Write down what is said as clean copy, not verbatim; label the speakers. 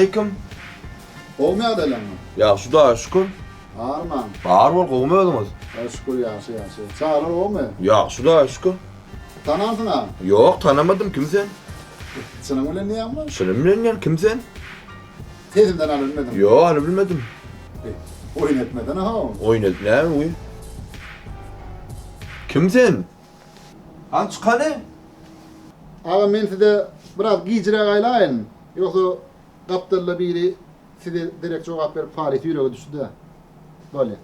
Speaker 1: Aleýkum.
Speaker 2: Gowumy ýagdaýlaryňyz?
Speaker 1: Ýagşy Hudaýa şükür.
Speaker 2: Armaň.
Speaker 1: Bar bol, gowumy özüňiz?
Speaker 2: Hudaýa şükür, ýagşy, ýagşy. Çagalar gowumy?
Speaker 1: Ýagşy Hudaýa şükür.
Speaker 2: Tanansyň-a?
Speaker 1: Ýok, tanamadym, kim sen?
Speaker 2: Çynyň bilen diýýäňmi?
Speaker 1: Çynym bilen diýýän, kim sen?
Speaker 2: Sesimden alybilmediň.
Speaker 1: Ýok, alybilmedim.
Speaker 2: Oýun etmesene-how.
Speaker 1: Oýun edip näme, uý? Kim sen? Hany çyk hany?
Speaker 2: Agam men size biraz gijiräk aýlaýyn. Ýogsa gapdalda biri size derek jogap berip halys ýüregi düşdi-dä. Bolýa.